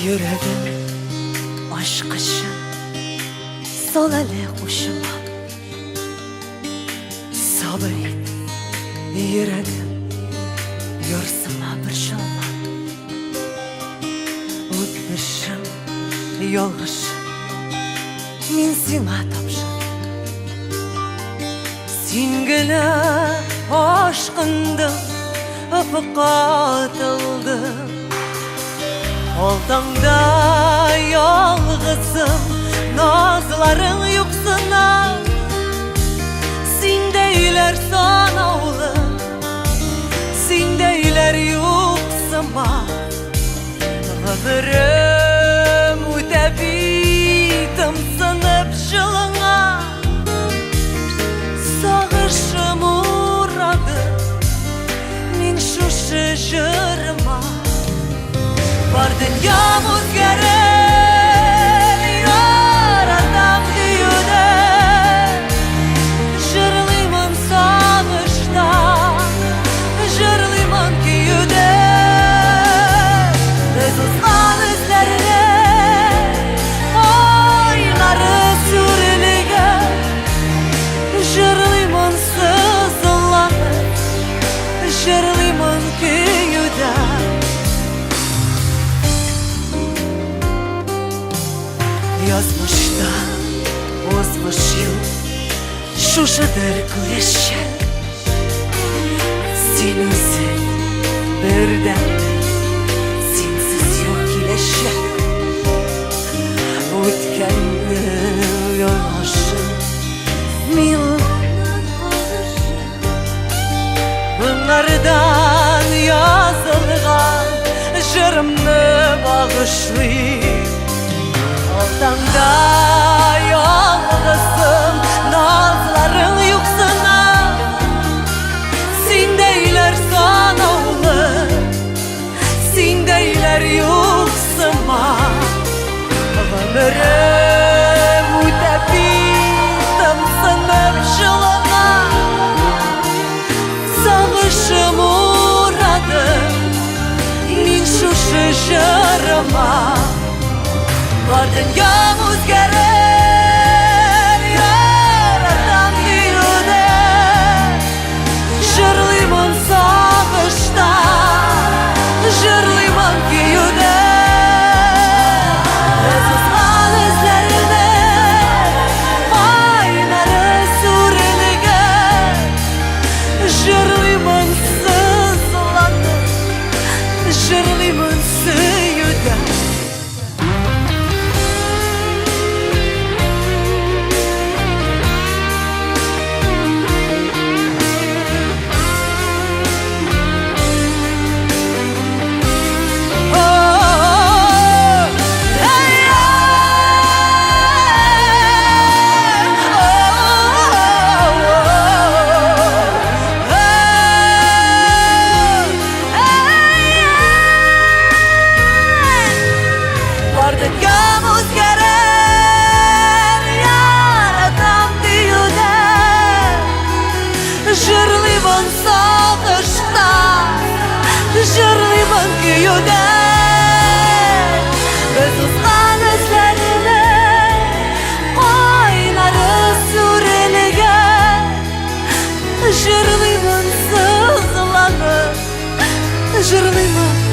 Йөрәгем ачкычын сал әле кушыма. Сабыр ит, йөрәгем, ярсыма, борчылма. Үтмешем, ялгышым, мин сиңа тапшырдым. Син генә ашкындың, офыкка атылдың. Алтаңда ялгызым, назларың юксына. Синдәйләр санаулы, синдәйләр юксыма. Гомерем үтә бит ымсынып җылыңа. Сагышым урады мин шушы җырыма. Бар дөньям үзгәрер, яратам диюдә. Җырлыймын сагышта, җырлыймын көюдә. Без узган эзләрне, айлары сүрелгән. Җырлыймын сызланып, җырлыймын көюдә. Язмышта узмыш юк, шушыдыр күрешчәк. Син үзең бердәм, синсез юк киләчәк. Үткәнне ялгышым, мин Моңардан язылган җырымны багышлыйм. Алтаңда ялгызым, назларың юксына. Синдәйләр санаулы, синдәйләр юксыма. Гомерем үтә бит тымсынып җылыңа. Сагышым урады мин шушы җырыма. Бар дөньям үзгәрер, яратам диюдә. Җырлыймын сагышта, җырлыймын көюдә. Без узган эзләрне, кайнары сүрелгән. Җырлыймын сызланып, җырлыймын сөюдә. Бар дөньям үзгәрер, яратам диюдә. Җырлыймын сагышта, җырлыймын көюдә. Без узган эзләрне, кайнары сүрелгән. Җырлыймын сызланып, җырлыймын.